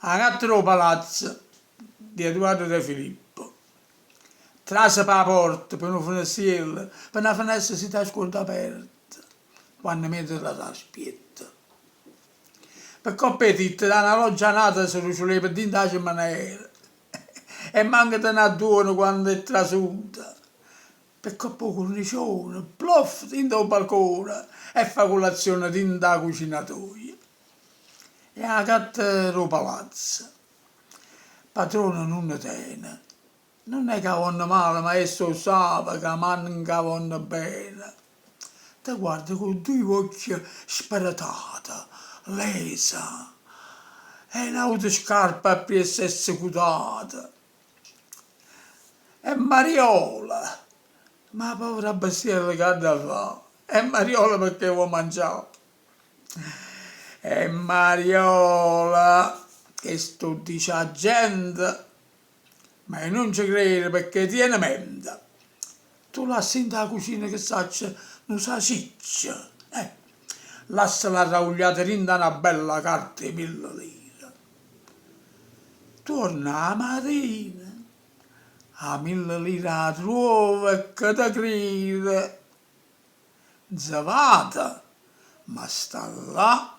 'A gatta d' 'o palazzo di Eduardo De Filippo. Trase p' 'a porta, pe nu fenestiello, pe na fenesta si t' 'a scuorde aperta, quanno mentre t'aspiette. Pe copp' 'e titte da na loggia a n'ata se ruciulea pe dint' 'a cemmenera e manco te n'adduone quanno è trasuta. Pe copp' 'o curnicione, plof, dint' 'o balcone e fa culazione dint' 'a cucina toja. E 'a gatta d' 'o palazzo. Padrone nun ne tene. Nun è ca 'a vonno male, ma essa 'o ssape ca manco 'a vonno bene. Te guarda cu dduje uocchie speretate, lesa, e n'auta scarpa appriesso è secutata. È mariola! Ma 'a povera bestiella ch'adda fa'? È mariola pecché vo' mangià. È mariola! Chesto 'o ddice 'a gente, ma i' nun ce crero pecché tiene mente. Tu lasse 'int' 'a cucina che saccio nu sasiccio, eh, lassala arravugliata dint' 'a na bella carta 'e mille lire. Tuorne 'a matina, 'a mille lire 'a truove e che te cride? Nzevata, ma sta llà.